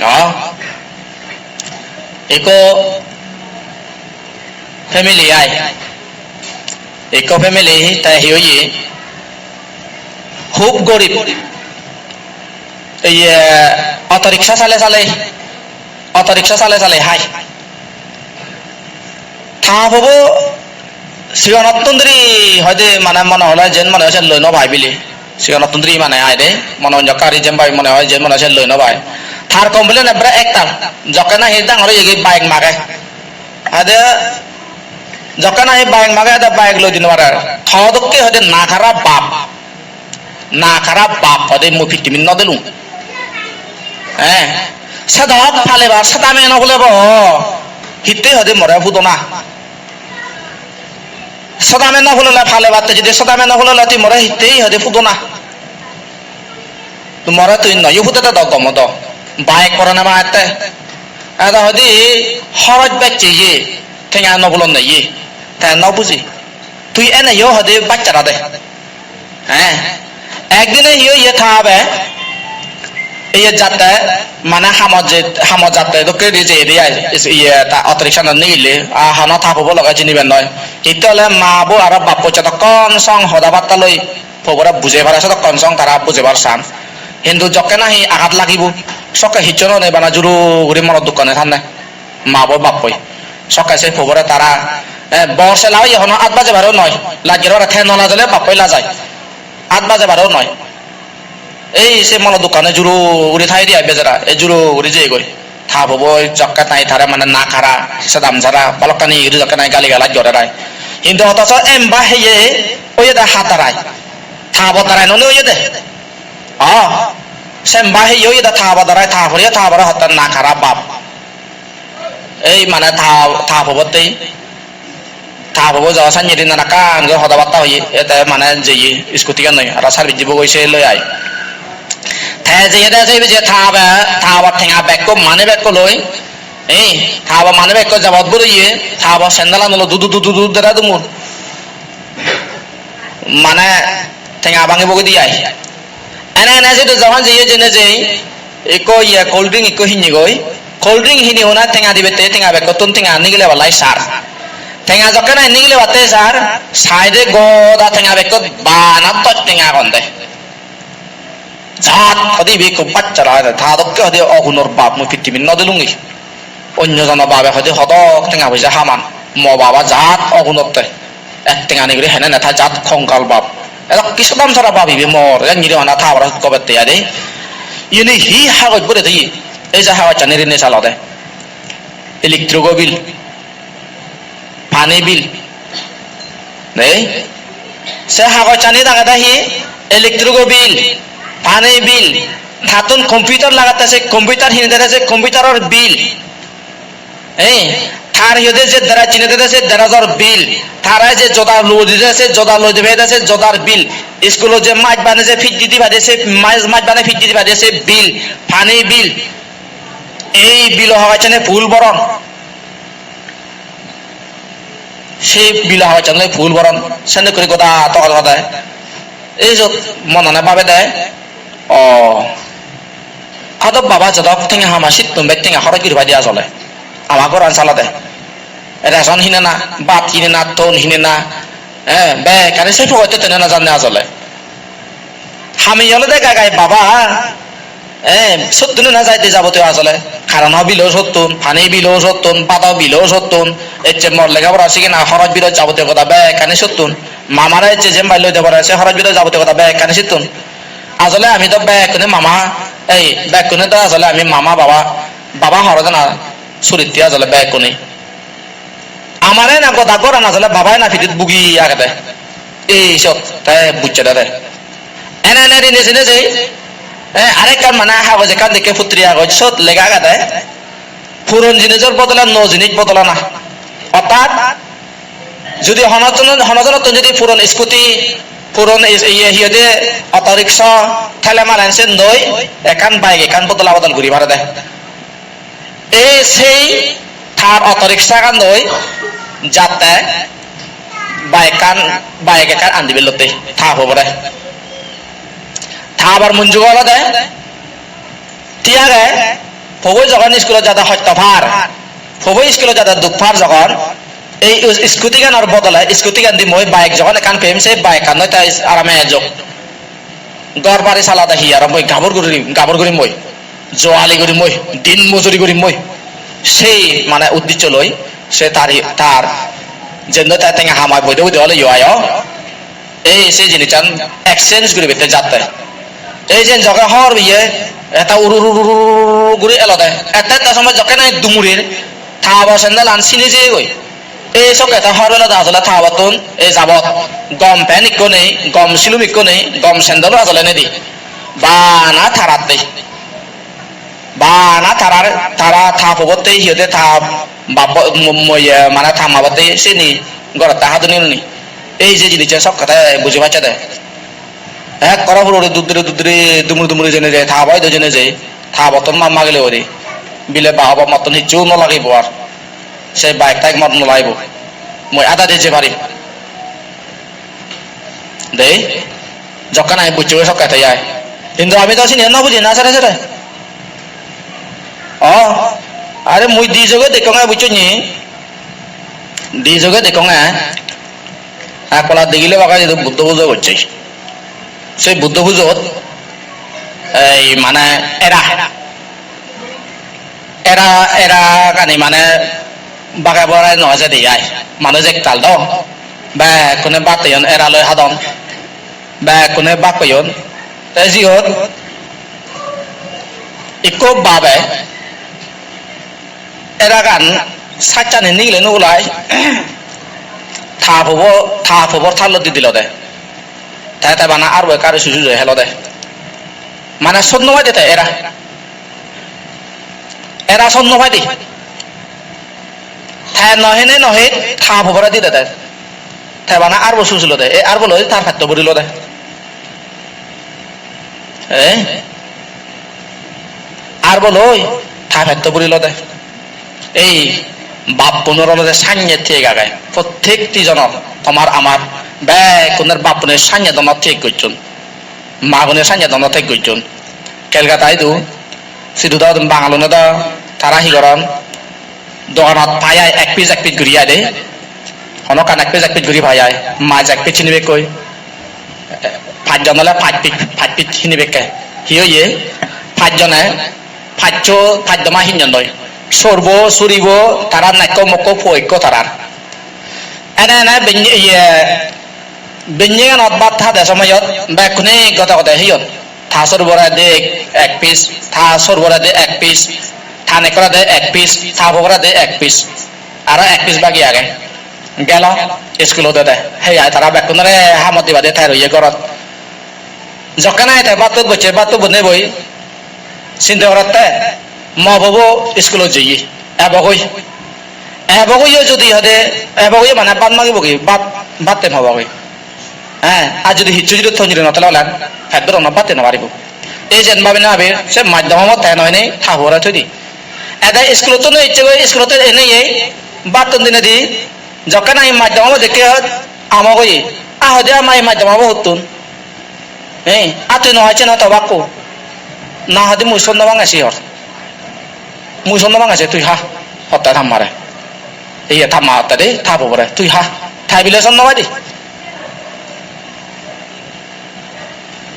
Ah? Ikko family ai. Ikko family te hi oye? Hub gorib. Iye, auto rickshaw sale sale, auto rickshaw sale sale hai. Ta pobo sigonottun duri hoide mane mone hole jen mone hoi sen loi no pai bile. Sigonottun duri mane ai de, mone hoi jokke ari jen pai mone hoi jen mone hoi sen loi no pai. Tar complain ekkere ektal, jokke nahi dangor oyegi bike mage. Ade jokke nahi bike mage ade bike loi di no pare. To dokke hoide nakara bap. Nakara bap hoide mui pittimit no delung. Eh, sedok palebar sedame no pulebo. Hitte hoide more pudona. Sedame no pulele palebatte jodi sedame no pulele tui more hitte hoide pudona. More tui noyo pudede do gomo do. Bike porane ma ette. Eda hoide horoj bacche ye. Tenga no pulonne ye. Te no buji. Tui ene yo hoide bacchara de. He, ekdine hi oye ta babe, iye jatte, mane hamot je, hamot jatte dokke guri jeyede ai, is-, iye ta auto rickshaw-anot nigille, a hana ta pobo loge jinibar noi. Hitte ole ma bo aro bappo jodokkon song hoda batta loi pobore bujei pare, sodokkon song tara bujebar san. Hintu jokke nahi agat lagibo, sokke hissu no nei, bana juru guri monot dukkani thanne. Ma bo bappoi. Sokke se pobore tara, eh, bor sela oye hono at bajebareo noi. Lajjer bare te no lajele bappoi lajai. At bajebareo noi. Ei se mono dukkane juro guri thai di ai bejara. Ei juro guri jeyegoi. Ta pobo jokke nahi tare mane nak hara, sedam jara, balokkani guri jokke nahi gali galaj gorer ai. Hintu otoso emba heye oyede hadarai. Ta bo darai noni oyede. Ah, semba heye oyede ta bo darai, ta pore ta pore hotte nak hara bap. Ei mane ta, ta pobottei, ta pobo jo sanye rinana ekkan guri hoda batta hoye, ete mane jeye scooty-gan loi, aro service dibo goi se loi ai. Te jeye de se je ta be, ta bo tenga bekko, mane bekko loi, ei, ta bo mane bekko jabot buriye, ta bo sandal-an olo dudu dudu dudu dera dumur. Mane tenga bangi bogi di ai. Ene ene sidu jokhon jeye jene jei, ikko iye cold drink ikko hinni goi. Cold drink hini hona tenga dibette tenga bekkottun tenga nigile balai sar. Tenga jokke nahi nigile batte sar, side-e goda tenga bekkot bana toj tenga agonde. Jat hodi ibe ikko bachchara age, ta dokke hodi ogunor bap mui pittimit no delungi. Onyo jono babe hodi hodok tenga poisa haman. Mo baba jat ogunotte. Ek tengani guri hene ne ta jat kongal bap. Edok ki sodam sara bap ibe mor, ek niri hona ta bara gobette ade. Iyeni hi hagoj bore de? Ei je hagojani rini salode. Electric bill, pani bill, Nei? Se hagojani dagede hi? Electric bill, pani bill, tattun computer lagette se computer hinede se computeror bill. Ei, tar hi hoide je dress hinede se dressor bill, tare je joda loi dide se joda loi dibe de se jodar bill, iskulot je maj bane je pij di diba de se maj, maj bane pij di diba de se bill, pani bill. Ei bill hagojani full boron. Se bill hagojani loi full boron. Sende guri goda toga toga de. Ei jot monane babe de. O. Ado baba jodok tenga hama sittun bej tenga horoj guri pai de asole. Ama goran salade. Ration hinena, bhat hinena, ton hinena. Eh, bekkani se pogotte tene na janne asole. Hami olode gai gai baba, eh, sottun na jaide jabotiyo asole. Kareno bill-o sottun, pani bill-o sottun, bado bill-o sottun, ecche mor lega pora sigena horoj biroj jabotiyo goda bekkani sottun. Mamare ecche jempai loi de pore se horoj biroj jabotiyo goda bekkani sottun. Asole ami do bekkune mama, ei, bekkune do asole ami mama baba, baba horo jana suritte asole bekkune. Amare na goda goran asole babae na pidit bugi agede. Ei sot te bujje de de. Ene ene rini sine jei. Eh, arekkan mane hagoj ekkan dekke putri hagoj sot lega agede. Puron jinisor bodole nuo jinis bodolana. Ortat judi hono jon, hono jonottun judi puron scooty, puron is-, iye hi hoide auto rickshaw, thele maren sen doi ekkan bike ekkan bodola bodol guri pare de. Ei sei tar auto rickshaw-gan doi jatte bike-kan, bike ekkan an dibe lotte ta pobore. Ta pobar monjugo olode ti age, pobo jogon iskulot jade hosto par, pobo iskulot jade duk par jogon, ei is-, scooty-ganor bodole scooty-gan di mui bike jogon ekkan pem, sei bike-kan loi te is-, arame ejok. Ghor bari salade hi aro mui gabur guri, gabur guri mui, joali guri mui, din mojuri guri mui. Sei mane uddiccho loi, se tar hi, tar jendo te tenga hamai boide boide ole yo ayo. Ei se jinissan exchange guribatte jatte. Ei jen jokke hor biye, eta uru uru uru uru uru guri elode. Ette ette somoi jokke nahi dumurir, ta bo sandal-an sini jeyegoi. Ei sokke te hor belode asole ta bottun, ei jabot gom pant ikko nei, gom silum ikko nei, gom sandal-o asole nei di. Bana taratte. Bana tarar, tara ta pobotte hi hoide ta bap-, mo-, mo-, iye, mane ta ma botte sini gorotte hadoni nuni. Ei je jinissan sokke te buji pacche de. Ekkore hurore duddure duddure dumuri dumuri jene je, ta boi do jene je, ta bottun ma magile guri. Bile ba hobo mottun hissu no lagibo ar. Se bike tike mot no lagibo. Mui ada de je parim. Dei, jokke nahi bucche sokke te ai. Hintu ami do sini no buji na sere sere. O, are mui di joge dekkonge buccho ni. Di joge dekkonge. Ek pala degile baga idu Buddho pujo gocche. Se Buddho pujot ei mane era, era, era gani mane baga bora no jede ai. Manuj ektal do. Bekkune bhat heyon, era loi hadon. Bekkune bhat heyon. Te siyot ikko babe eragan sacchani nigile nugulai ta pobo, ta pobor tallot di dilode. Te te bana arbo ekka aro suju je helode. Mane sot no paide te era. Era sot no paide. Te no hene no he ta pobore di dede. Te bana arbo susulode. E arbo loi tar petto burilode. Eh? Arbo loi ta petto burilode. Ei bappunor olode sanye thik age. Prottekti jonor, tomar amar, bekkunor bappunor sanye dono thik gocchon. Magune sanye dono thik gocchon. Kelkata idu, sidu do Bangalune do tara hi goron? Doganot pai ai ek piece ek piece guri ai de. Hono ekkan ek piece ek piece guri pai ai. Maj ek piece hinibekkoi. Pajjon ole paj piece, paj piece hinibekke. Hi oye? Pajjone, pajjo, paj doma hinjon doi. Sorbo, suribo, tara nekko mokko puo ikko tarar. Ene ene benye, iye, benyeganot bhat hade somoyot bekkune gode gode heyon. Ta sorbore de ek piece, ta sorbore de ek piece, ta nekkore de ek piece, ta pogore de ek piece. Aro ek piece bagi age. Gelo, iskulot ede. Hei ai tara bekkunore hamot dibade thai roye gorot. Jokke nahi te battut bocche, battut bonei boi. Sinde gorotte, mo bobo iskulot jeye. Ebogoi. Ebogoi jodi hode, ebogoi mane bat magibogi, bat, bat tem hobogi. He, ar jodi hissu jodi tonjuri no thele ole, pet boronno bat no paribo. Ei jen babine abi, se maddhom obot te noi nei, ta pore thoi di. Ede iskulottun ecche goi, iskulottun enei ei, battun dinedi, jokke nahi maddhom obot dekke amogoi, a hode ama ei maddhom obo huttun? Ei, a tui no hacche no tobakko. Na hode mui son no bange siyor. Mui son no bange se tui ha. Hotte tammare. Iye tamma hotte de, ta pobore. Tui ha. Tai bile son no bai di.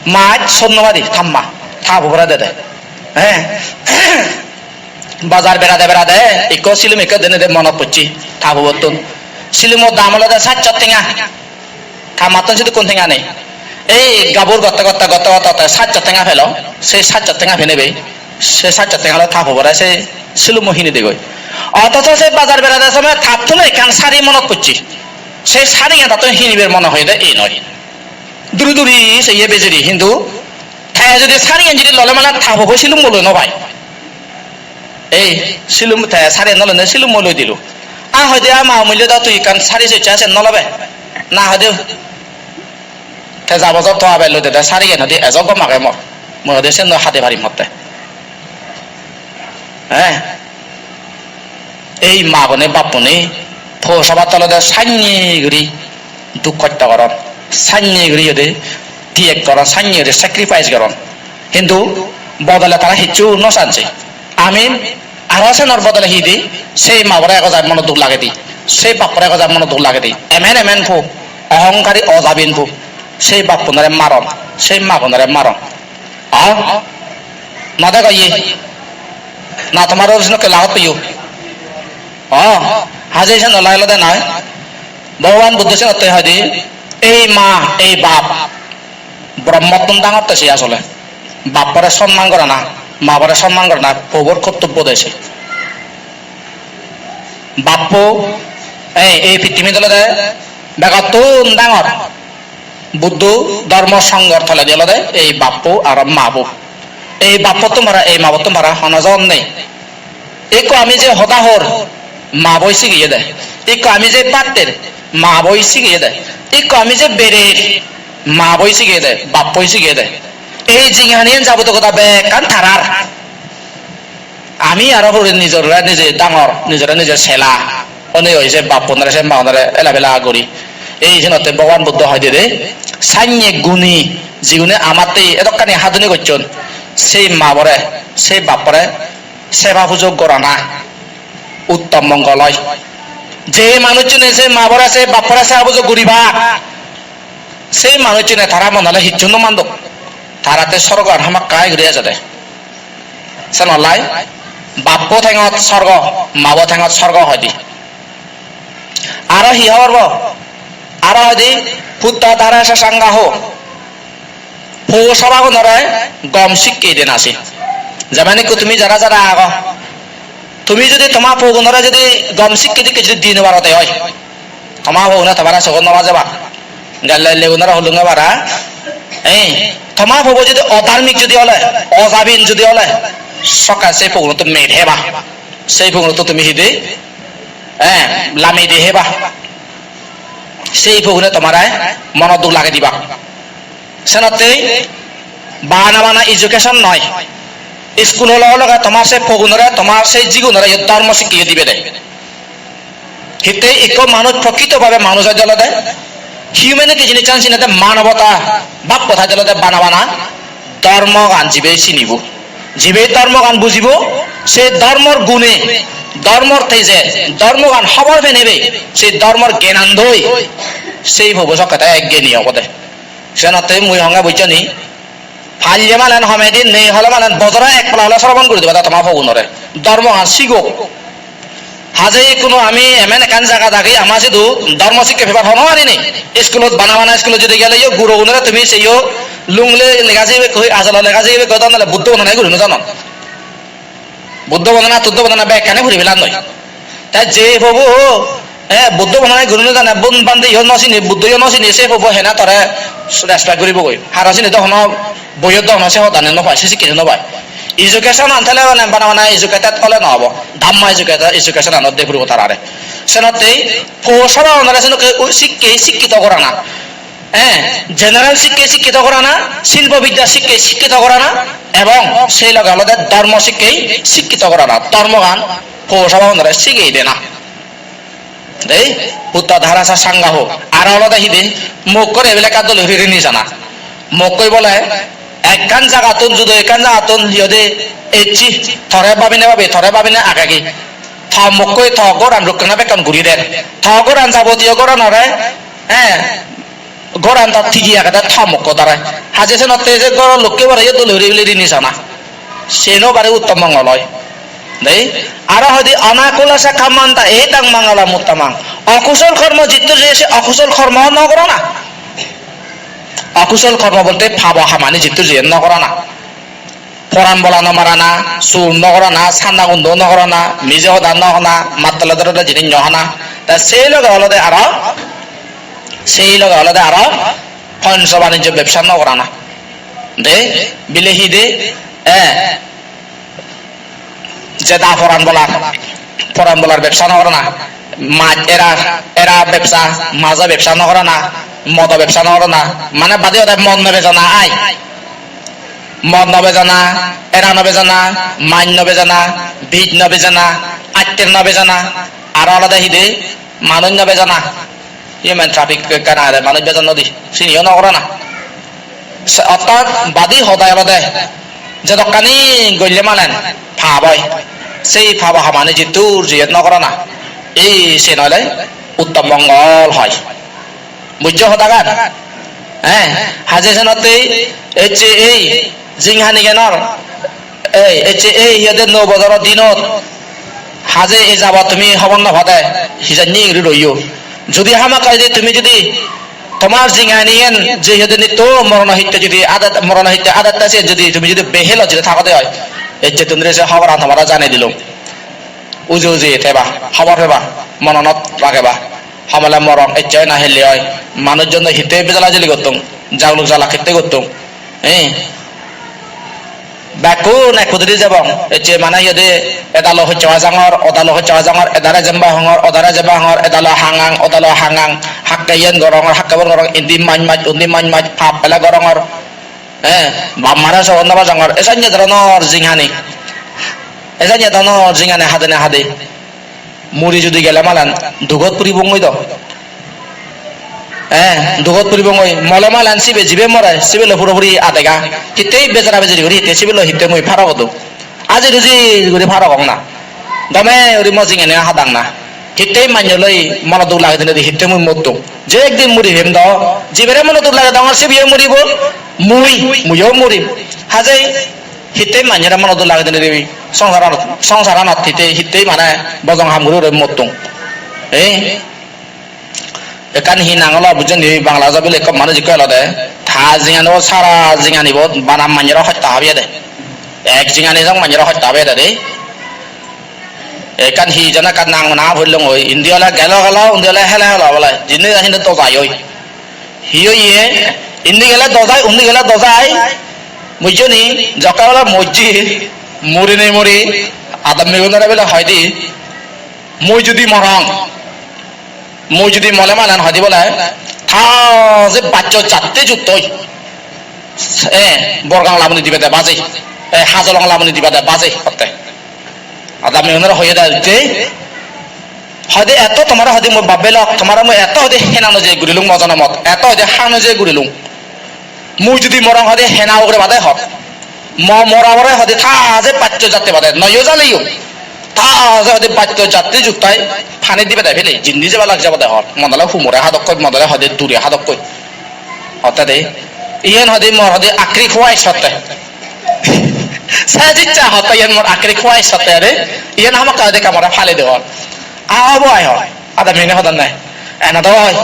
Maj son no bai di, tamma. Ta pobore dede. Eh. Bazar berade berade, ikko silum ikko dene de monot pocche. Ta pobottun. Silumo dam olode sat sot tenga. Ta mattun sidu kun tenga nei. Ei gabur gotte gotte gotte gotte gotte sat sot tenga pelo. Sei sat sot tenga pene bei. Sei sat sot tenga loi ta pobore sei silumo hini degoi. Othocho sei bazar berade somoy tattun ekkan sari monot pocche. Sei sariyan tattun hinibar mone hoyede ei noi. Duri duri sei ye bejeri hintu te jodi sariyan jodi lole mane ta pobo silummo loi no pai. Ei, silum te sari no lone, silummo loi dilo. A hoide, "A ma, omullo da, tui ekkan sari socche, sen no lobe?" Na hoide, "Te ja bojor to abe loi dede sariyan hoide ejo gom age mor. Mui hoide sen no hade parim hotte." He? Ei magune bappune po sobat olode sanye guri duk hosto goron, sanye guri ode tiyek goron, sanye guri sacrifice goron. Hintu bodole tara hissu no sanse. Ami aro senor bodole hi di? Sei mabore ego jai mono duk lage di, sei bappore ego jai mono duk lage di. Emen emen po, ohongkari ojabin po, sei bappunore maron, sei magunore maron. Ah? Na dego ye? Na tomar original ke lagot peyo? Ah, haje sen olai lode nai. Bhagwan Buddho sen otte hoide, ei ma, ei bap, Brahmottun dangor te se asole. Bappore sonman gorana, mabore sonman gorana, pobor kortobbo de se. Bappo, ei, ei pittimit olode begottun dangor. Buddho dhormo songhor toledi olode ei bappo aro mabo. Ei bappottun para, ei mabottun para hono jon nei. Ikko ami je hoda hor, maboi sigeye de. Ikko ami je batter, maboi sigeye de. Ikko ami je berer, maboi sigeye de, bappoi sigeye de. Ei jinghaniyen jabotiyo hoda bekkan tarar. Ami aro puri nijore nije dangor, nijore nije sela. Onei oi se bappunore, se maunore elabela guri. Ei senotte Bhogoban Buddho hoide de, sanye guni, jigune amatte edokkani haduni gocchon, sei mabore, sei bappore seba pujo gorana uttom mongol oi. Je manuchchune sei mabore, sei bappore seba pujo guribak, sei manuchchune tara monole hissu no mandok. Tara te sorgoan hamakkai guri ejede. Senollai bappo thengot sorgo, mabo thengot sorgo hoide. Aro hi hobor bo? Aro hoide putto dare sasanga ho. Po sabagunore gom sikke dena se. Jemon ikko tumi jara jara ago, tumi jodi toma pogunore jodi gom sikke dikke jodi di no paro de oi, toma pogune tomare sogot no bajebak. Gelle legunore hulunge para. Ei, toma pobo jodi odharmik jodi ole, ojabin jodi ole, sokke sei pogunottun mei heba. Sei pogunottun tumi hidi? Eh, lami di heba. Sei pogune tomare mono duk lage dibak. Senotte bana bana education noi. School holo loge tomar se pogunore, tomar se jigunore iyot dhormo sikke dibe de. Hitte ikko manuj prokrito bhabe manuj oi olode, humanity jinissan sinede manobota bhab hotha olode bana bana dhormogan jibe sinibo, jibe dhormogan bujibo, se dhormor gune, dhormor teje, dhormogan hobor penebe, se dhormor gyanandoi, sei pobo sokkete ek gyani obode. Senotte mui honge bujjoni, palle malen homedi, nei hole malen bojore ek pala hole soromon guri diba da toma pogunore. Dhormogan sigok. Haje ikkuno ami emen ekkan jagat agi, ama sidu dhormo sikke pebar hono arini. Iskulot bana bana iskulot jodi gele yo gurogunore tumi se yo lungle lega jibe koi, ajala lega jibe koi, tanale Buddho bondona guri no janon. Buddho bondona, Tuddho bondona bekkani puri pelan noi. Ta je pobo Eh, Buddho bana guru no jane, bon bhante yo no sini, Buddho yo no sini, se pobo hena tore respect guribo goi. Hara sini do hono boyot do hono se hodani no pai, se sikkeni no pai. Education an thele mane bana bana educated ole no obo. Dhamma educated, education an de puribo tarare. Senotte po saba onore senokke u-, sikke, sikkito gorana. Eh, general sikke sikkito gorana, silpo bidya sikke sikkito gorana, ebong sei loge olode dhormo sikke sikkito gorana, dhormogan po saba onore sigei dena. Dei, putta dhara sa sanggaho. Aro olode hide, mokkore ebele ekka dole guri rini jana. Mokkoi bole, ekkan jagattun judo ekkan jagattun hi hoide ecchi, tore babine babe, tore babine agegi. To mokkoi to goran rokkena bekkan guri der. To goran jabotiyo goranore, eh, goran to tigi agede to mokko dare. Haje senotte je goro lokke bare yo dole guri bile rini jana. Seno bare uttom mongol oi. Dei, aro hoide anakula sa kamanta etang mangalam uttamang. Okusol kormo jittur je se okusol kormo no gorana. Okusol kormo bolte pabo hamani jittur je no gorana. Poran bola no marana, sur no gorana, sanda gundo no gorana, mije hoda no hona, mattole dore dore jinis no hana. Ta sei loge olode aro, sei loge olode aro poncho banijjo bebsa no gorana. De, bile hi de, eh, jeda poran bolar, poran bolar bebsa no gorana. Maj era, era bebsa, majo bebsa no gorana, modo bebsa no gorana. Mane badi hoda mod no bejana ai. Mod no bejana, era no bejana, maj no bejana, bij no bejana, atter no bejana, aro olode hi de manuj no bejana. Human traffic ekkan agede, manuj bejon nodi, siniyo no gorana. Se, ortat badi hodai olode, jedokkani golle malen pap oi, sei pabo hamani jittur jiyot no gorana, ei siyen ole uttom mongol hoi. Bujjo hodagan? Eh, haje senotte ecche ei jinghaniganor, ei, ecche ei hi hoide nuo bojoro dinot, haje ei jabot tumi hobor no pade, hijanni guri roiyo. Judi hamakkai je tumi judi tomar jinghanigan je hi hoide nitto morono hitte judi adat, morono hitte adatta siyen judi tumi judi behelo judi thagode oi, ecche tundire se hoboran tomare janei dilung. Uje uje theba, hobor peba, mononot rageba. Homole moron ecche oi na helle oi, manujjunore hitte bejala jeli gottung, jagluk jalak hitte gottung. Eh? Bekkun ekko diri jebong, ecche mane hi hoide, edalo hocche hajangor, odalo hocche hajangor, edare jemba hongor, odare jemba hongor, edalo hangang, odalo hangang, hakke iyen gorongor, hakke bor gorong, indi maj maj, undi maj maj, pap pele gorongor. Eh, bap mare sogon no pajongor, esanye dhoronor jinghani. Esanye dhoronor jinghani hadene hade. Muri judi gele malen dugot puribongoi do. Eh, dugot puribongoi. Mole malen sibe jibe more, sibe lo puro puri adega. Hittei bejara bejari guri, hittei sibe lo hittei mui paro godo. Aji ruji guri paro gong na. Gome guri mo jinghani hadang na. Hittei mannyo loi mono duk lage dinei di hittei mui mottung. Je ekdin muri pem do, jibere mono duk lage dongor sibeyo muribo, mui, muiyo murim. Hajei hittei mannyore mono duk lage dinei dibi. Songsaranot, songsaranot hittei, hittei mane bojong ham guri guri mottung. Eh? Ekkan hi nang olo bujjon ni Bangladesh bile ekko manuj ekko elode. Ta jinghanibo sara jinghanibo bana mannyore hotta habiyede. Ek jinghani jong mannyore hotta habiyede de. Ekkan hi jana ekkan nang na hollong oi. Indi ole gelo gelo, undi ole hele hele bole. Jinni hintu to jai oi. Hi oye? Indi gele do jai, undi gele do jai. Bujjo ni? Jokke bele mojje, muri nei muri, adammigunore bele hoide, mui judi morong, mui judi mole malen hoide bole, ta je baccho jatte juttoi. Eh, borgang lamuni dibede baje. Eh, hajolong lamuni dibede baje, hotte. Adammigunore hoye de utte. Hoide eto tomare hoide mui bab belok, tomare mui eto hoide henano je gurilung mo jonomot, eto hoide hano je gurilung. Mui judi morong hoide hena ugure bade hor. Mo mora pore hoide ta je baccho jatte bade, noyo jaleyo. Ta je hoide baccho jatte juttai pani dibe de pele, jindi jeba lak jabade hor. Modale humore hadokkoi, modale hoide dure hadokkoi. Hotte de, iyen hoide mor hoide akri khwaish hotte. Sa jichcha hotte iyen mor akri khwaish hotte de. Iyen hamakkai hoide kamare phale de hor. A obo ai hor. Adamine hodan nai. Ena do oi.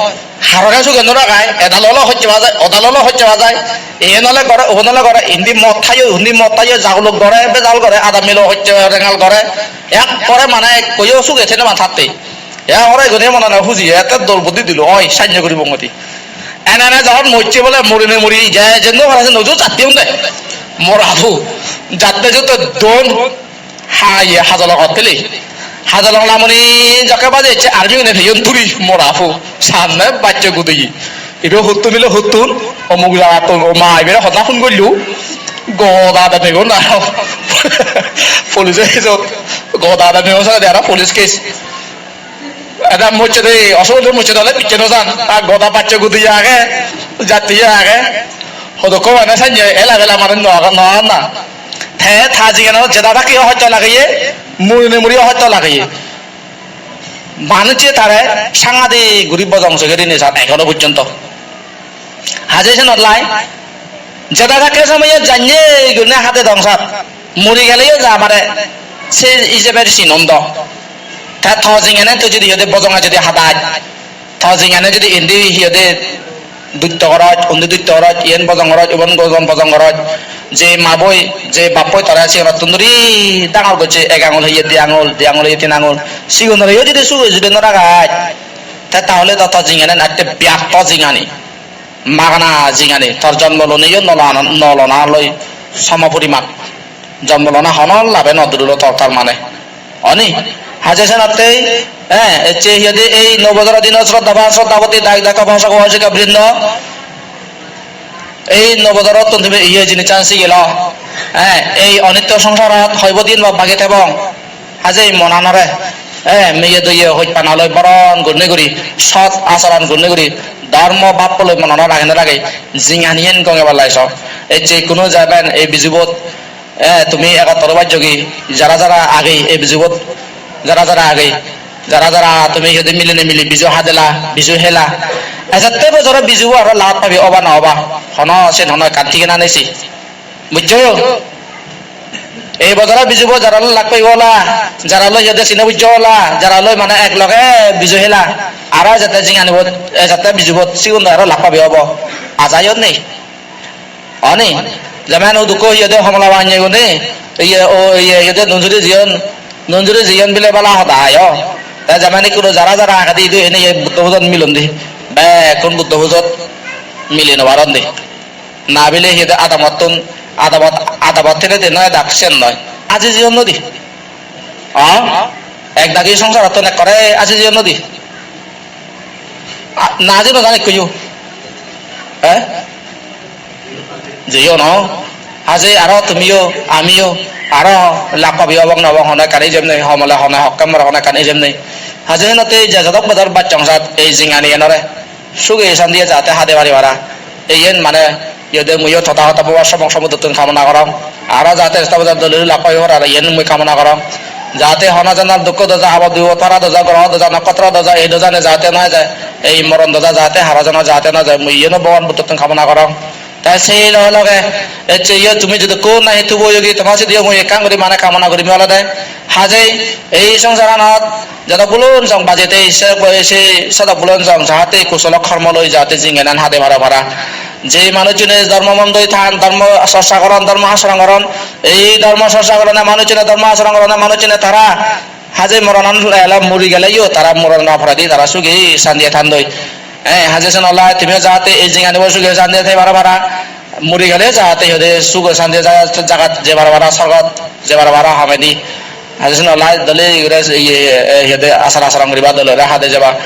Harore suge no ragai, edal olo hocche bajai, odal olo hocche bajai. Iyen ole gore, ubon ole gore, indi mot hayo, undi mot hayo, jaguluk gore, bejal gore, adamilo hocche rengal gore. Ek pore mane ekkoyo suge thene ma thatte. Ya, ora igune mona na huji, ete dol budi dilo, oi, sannye guri bongoti. Ene ene jokhon mocche bole, mori ne mori, je, je no para se noju jatti hunde. Mora pu. Jatte jutto don. Ha, ye, hajolong hottele. Hajolong lamoni jokke baje ecche army gune peyon turi, mora pu. Samne bacche gudeyi. Ibe huttun ile huttun, omuk jagattun, o ma, ibere hoda phone gollu. Goda da negon aro. Police e ejot. Goda da negon sade aro police case. Eda mocche de, osol de mocche de ole picche no jan. A goda bacche gudiye age, jattiye age. Hodokko mane sanye ela bela mane no, no na. Te ta jingano jeda thakke hosto lageye, muri ne muri hosto lageye. Manucche tare sangadi guri bojong sogeri ne sat ekhono porjonto. Haje senot lai, jeda thakke somoyot janye gurine hade dong sat. Muri geleyo ja amare se ijebe sinon do. Ta to jingane to jodi hiyode bojonga jodi hadaj, to jingane jodi indi hiyode dutto goroj, undi dutto goroj, iyen bojong goroj, ubon gojom bojong goroj, je maboi, je bappoi tore sigonottun duri dangor gocche, ek angul heye di angul, di angul heye tin angul, sigonoreyo jodi suge jodi no ragaj, te tahole to to jingane natte biyatto jingani. Magana jingani, tor jonmo loneyo nolona, nolona loi somo poriman. Jonmo lona hono labe no durulo tor tar mane. Oni? Haje senottei, eh, ecche hiyode ei no bojoro dino sroddhaban, sroddhaboti, dayok, dayika, upasok, upasika brindo. Ei no bojorottun tumi iye jinissan sigilo. Eh, ei onitto songsarot hoibo din ba bagi tebong. Haje ei monanore, eh, meye doye hojpana loi boron gurine guri, sot acharon gurine guri, dharmo bappo loi monanot ragene rage, jinghaniyen gongebar lai so. Ecche ikkunu jaben ei bijubot, eh, tumi ekottor oi pajjogi, jara jara age ei bijubot, jara jara age, jara jara tumi hiyode miline mili biju hadela, biju hela. Ejette bojoro bijubo aro laat pabi oba na oba, hono sen hono ekkan thigena nei se. Bujjo? Ei bojoro bijubo jara loi lak paibo ola, jara loi iyot sine bujjo ola, jara loi mane ek loge biju hela, aro ejette jinganibot, ejette bijubot sigun do aro lak pabi obo. Ajayo nei. Oni? Jemen udukko iyot Homola Banyegune, iye, o, iye, iyot Nunjuri jiyon, Nunjuri jiyon bile bala hoda ayo. Te jemen ikkunu jara jara agede idu ene iye Buddho pujot milon di. Bekkun Buddho pujot mili no paron di. Na bile hi hoide adamottun, adamot, adamot thenei de noi dak sen noi. Aji jiyon nodi. A? Ek dagi songsarottun ekkore aji jiyon nodi. A, na ji no jan ekkuyo. Eh? Jiyo no. Haje aro tumiyo, amiyo, aro lak pabi obong no obong hone kani jem nei, homole hone hokke more hone kani jem nei. Haje henotte je jadok bodor bachchong sat ei jingani enore. Suge santiye jate hade pari para. Iyen mane iyot muiyo Tothagoto Bhogoban Somok Sombuddhottun kamona gorong. Aro jate estobojor dole lak oi pare iyen mui kamona gorong. Jate hono jonor dukko doja, abot bipod, para doja, groho doja, nokkotro doja, ei dojani jate no jai, ei moron doja jate hara jonor jate no jai, mui iyeno Bhogoban Buddhottun kamona gorong. Te sei loge loge ecche iyo tumi jidukko nahi tubo oyogi toma sidiyo mui ekkan guri mane kamona gurim olode. Hajei ei songsaranot jadok bulon song bajete se, se sodok bulon song jahate kusolo kormo loi jahate jingenan hade para para. Je manuchune dhormo mondoi than, dhormo chorcha goron, dhormo acharon goron, ei dhormo chorcha gorone manuchune, dhormo acharon gorone manuchune tara haje moronan ela muri geleyo tara moron na poredi tara sugi santiye thandoi. Eh, haje sen olai tumiyo jahate ei jinganibo sugi santiye thei para para. Muri gele jahate hode sugo santi jaga, jagat je bara bara sorgot je bara bara hamedi. Haje seno lai dole gure iye, eh, hode achar acharon guriba, dole guri hade jeba,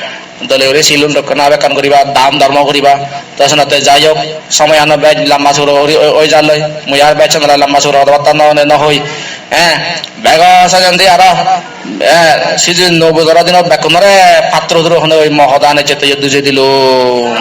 dole guri silun rokkona bekkan guriba, dan dhormo guriba. To senotte jai hok, somoy ano bej lamba suro oi, oi, oi jar loi. Mui ar bej somoy lamba suro hodo batta no, no hoi. Eh, bego sajendi aro, eh, siji no bujor dinot bekkunore patro duro hone oi mo hoda ane jete duje dilo.